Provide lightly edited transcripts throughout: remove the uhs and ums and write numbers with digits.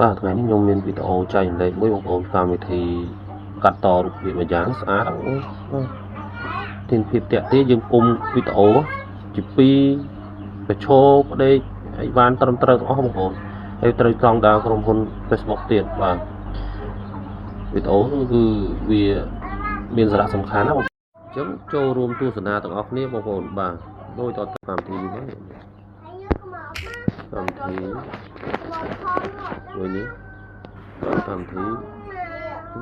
បាទថ្ងៃនេះខ្ញុំមានវីដេអូចែករំលែកមួយបងប្អូនកម្មវិធីកាត់តរូបភាពមួយយ៉ាងស្អាតបងប្អូនបាទធានភាពតាក់ទាញយើងពុំវីដេអូជាពីរប្រឈរផ្ដេកឲ្យបានត្រឹមត្រូវទាំងអស់បងប្អូនហើយត្រូវចង់ដល់ក្រុមហ៊ុន Facebook ទៀតបាទវីដេអូនោះគឺវាមានសារៈសំខាន់ណាបងអញ្ចឹងចូលរួមទស្សនាទាំងអស់គ្នាបងប្អូនបាទដូចតកម្មវិធីនេះមកកម្មវិធីមួយនេះកម្មវិធី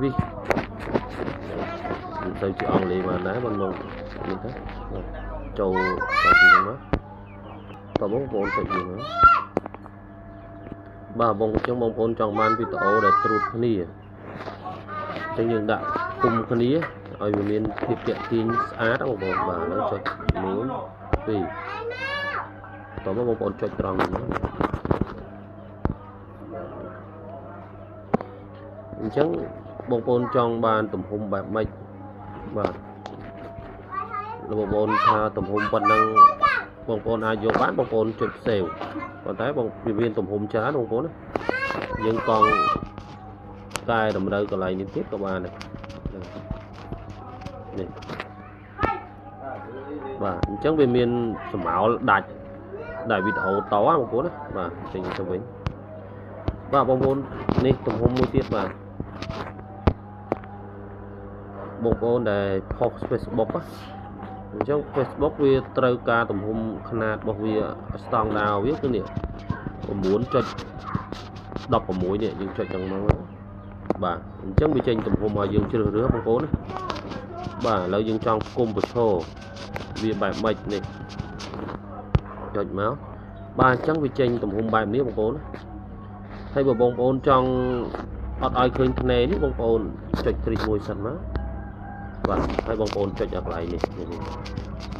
វិមិនទៅជាអង់គ្លេសបានដែរបងមកនេះទៅចូលកម្មវិធីហ្នឹងមកតើបងប្អូនចុចនេះមកបាទបងអញ្ចឹងបងប្អូនចង់បានវីដេអូដែលត្រួតគ្នាអញ្ចឹងយើងដាក់គុំគ្នាឲ្យវាមានភាពទាក់ទាញស្អាតបងប្អូនបាទឥឡូវចុច1 2តើបងប្អូនចុចត្រង់នេះមកអញ្ចឹងបងប្អូនចង់បានទំហំបែបម៉េចបាទបងប្អូនថាទំហំប៉ុណ្ណឹងបងប្អូនអាចយកបានបងប្អូនចុច save ប៉ុន្តែបងវាមានទំហំច្រើនបងប្អូនណាយើងកង់កែតម្រូវកន្លែងនេះទៀតក៏បានដែរនេះបាទអញ្ចឹងវាមានសម្ោលដាច់ដែលវីដេអូតបងប្អូនណាបាទចេញទៅវិញបាទបងប្អូននេះទំហំមួយទៀតបាទបងប្អូនដែលផុស Facebook អញ្ចឹង Facebook វាត្រូវការទំហំຂະຫນាតរបស់វាស្តង់ដារវាគឺនេះ 9.16 នេះយើងចុចចឹងមកបាទអញ្ចឹងវាចេញទំហំឲ្យយើងជ្រើសរើសបងប្អូនណាបាទឥឡូវយើងចង់គុំប្រឈរវាបែបម៉េចនេះចុចមកបាទអញ្ចឹងវាចេញទំហំបែបនេះបងប្អូនណាហើយបើបងប្អូនចង់អត់ឲ្យឃើញធ្នេនេះបងប្អូនចុចគ្រីសមួយសិនមកបាទហើយបងប្អូនចុចអាកន្លែងនេះ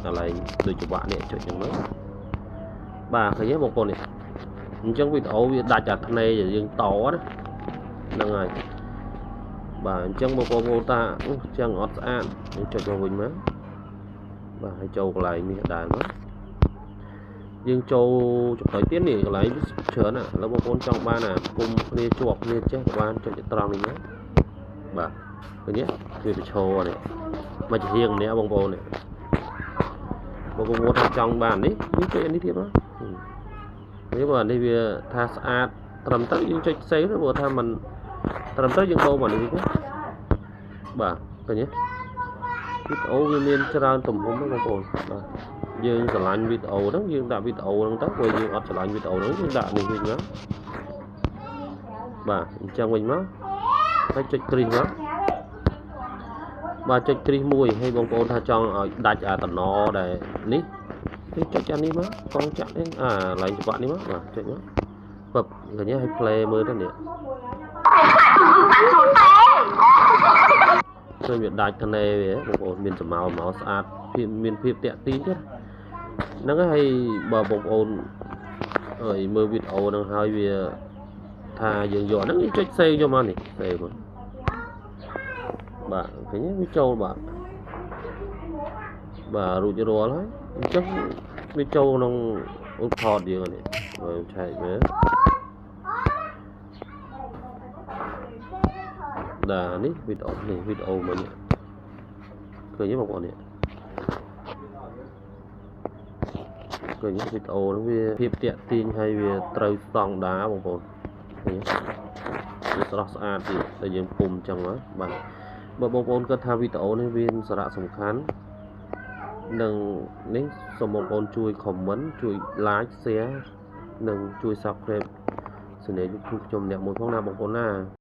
កន្លែងដូចច្បាក់នេះចុចចឹងមកបាទឃើញទេបងប្អូននេះអញ្ចឹងវីដេអូវាដាច់អាធ្នេយើងតណាហ្នឹងហើយបាទអញ្ចឹងបងប្អូនតាអញ្ចឹងអត់ស្អាតយើងចុចមកវិញមកបាទហើយចូលកន្លែងនេះដែរមកយើងចូលចំណុចទៀតនេះកន្លែងច្រើនណាឥឡូវបងប្អូនចង់បានអាគុំគ្នាជាប់គ្នាចេះក៏បានចុចត្រង់នេះមកបាទឃើញទេវាប្រឈរនេះមកជាហៀងម្នាក់បងប្អូននេះបងប្អូនថាចង់បាននេះយើងចុចអានេះទៀតមកនេះបើអានេះវាថាស្អាតត្រឹមត្រូវយើងចុច save ទៅបើថាมันត្រឹមត្រូវយើងដូរមកនេះវិញបាទឃើញទេវីដេអូវាមានច្រើនទំហំបងប្អូនបាទយើងស្រឡាញ់វីដេអូហ្នឹងយើងដាក់វីដេអូហ្នឹងទៅព្រោះយើងអត់ស្រឡាញ់វីដេអូហ្នឹងយើងដាក់នេះវិញមកបាទអញ្ចឹងវិញមកហើយចុចគ្រីសមកបាទចុចគ្រីសមួយហើយបងប្អូនថាចង់ឲ្យដាច់អាតំណដែលនេះគឺចុចអានេះមកកងចាក់នេះអាឡែងច្បាក់នេះមកបាទចុចមកពឹបឃើញទេឲ្យ play មើលទៅនេះឃើញវាដាច់ធ្នេវាបងប្អូនមានសម្ោលមកស្អាតភាពមានភាពតាក់ទាញទៀតហ្នឹងហើយបើបងប្អូនហើយមើលវីដេអូហ្នឹងហើយវាថាយើងយកហ្នឹងយើងចុច save យកមកនេះ save មកបាទឃើញវាចូលបាទបាទរួចរាល់ហើយអញ្ចឹងវាចូលក្នុងឧបថតយើងនេះមើលឆែកមើលបាទនេះវីដេអូនេះវីដេអូមួយនេះឃើញទេបងប្អូននេះឃើញវីដេអូហ្នឹងវាភាពតាក់ទាញហើយវាត្រូវស្តង់ដារបងប្អូនឃើញវាស្រស់ស្អាតទៀតតែយើងពុំអញ្ចឹងបាទបើបងប្អូនគិតថាវីដេអូនេះវាមានសារៈសំខាន់នឹងនេះសូមបងប្អូនជួយ comment ជួយ like share និងជួយ subscribe សញ្ញា YouTube ខ្ញុំម្នាក់មួយផងណាបងប្អូនណា